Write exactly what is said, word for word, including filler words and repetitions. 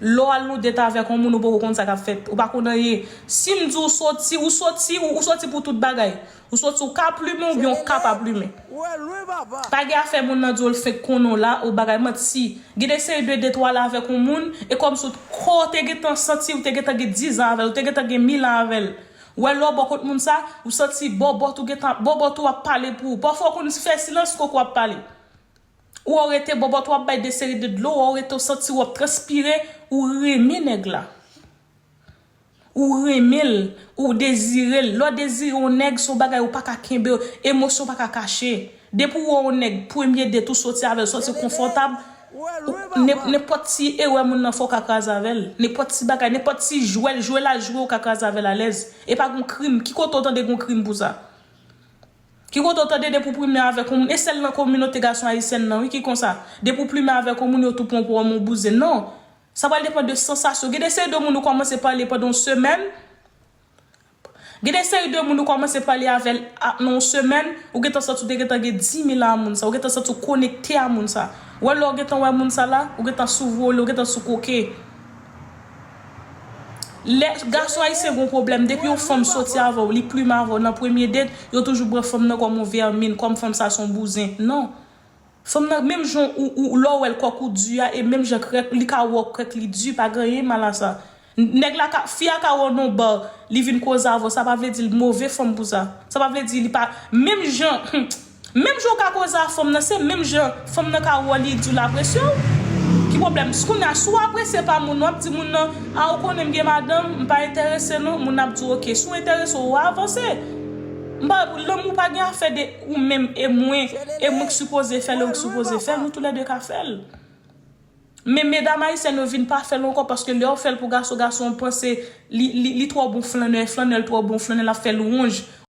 Lè w al nan date avèk yon moun, ou poko konn sa k ap fèt. Ou pa konn anyen. Si m di w soti, ou soti, ou, ou soti pou tout bagay. Ou soti, ou ka plimen oubyen ou ka pa plimen. Pa gen afè moun nan di w l fenk konnen w la, ou bagay manti. Gen de seri de date w al avèk yon moun, e kòmsi w te gentan santi, ou te gentan gen diz an avè l, ou te gentan gen mil an avè l. Ou wè lè w bò kot moun sa, ou santi bòbòt ou gentan, bòbòt ou ap pale pou ou. Pafwa ou konn fè silans, koko ap pale. Ou wè w rete bòbòt ou ap bay de seri de dlo, ou wè w rete w santi w ap transpire, ou renmen nèg la. Ou renmen l, ou dezire l. Lè w dezire yon nèg, se yon bagay ou pa ka kenbe, emosyon pa ka kache. Depi w wè yon nèg, premye date ou soti avè l, soti konfòtab, ou, nen-, nenpòt ti erè moun nan fè w ka kraze avè l. Nenpòt ti bagay, nenpòt ti jwèt, jwe l al jwe ou ka kraze avè l alèz. E pa gon krim. Ki kote w tande gon krim pou sa? Ki kote w tande depi w plimen avèk yon moun? E sèl nan kominote gason ayisyen nan, wi, ki konsa. Depi w plimen avèk yon moun, yo tou pran w pou yon bouzen. Non. Sa pral depann de sansasyon. Gen de seri de moun ou kòmanse pale pandan yon semèn. Gen de seri de moun ou kòmanse pale avè l a, nan yon semèn, ou gentan santi w te gentan gen dis mil an a moun sa, ou gentan santi w konekte a moun sa. Ou wè lè w gentan wè moun sa la, ou gentan sou vole, ou gentan sou koke. Lè gason ayisyen gen yon pwoblèm, depi yon fanm soti avè w, li plimen avè w nan premye date, yo toujou pran fanm nan kòm yon vèmin, kòm fanm sa se yon bouzen. Non. Fanm nan, menm jan ou, ou, lè w wè l kòk ou di a, e menm jan krèk, li ka wè w krèk li di, pa gen anyen mal a sa. Nèg la ka, fi a ka wè w nan ba, li vin koze avè w, sa pa vle di l move fanm pou sa. Sa pa vle di li pa, menm jan, menm jan w ka koze a fanm nan, se menm jan fanm nan ka wè w, li di w l apresye w. Ki pwoblèm? Si kounye a, si w apresye pa moun nan, w ap di moun nan, a, ou konnen m gen madanm, m pa enterese non, moun nan ap di w, oke, si w enterese, w avanse. M pa, lanmou pa gen afè de ou menm e mwen, e mwen k sipoze fè l, ou k sipoze fè l, nou toulède ka fè l. Men medam ayisyèn yo vin pa fè l ankò, paske lè yo fè l pou gason, gason an panse li, li, li twò bon flannè, flannè l twò bon, flannè l ap fè lwanj.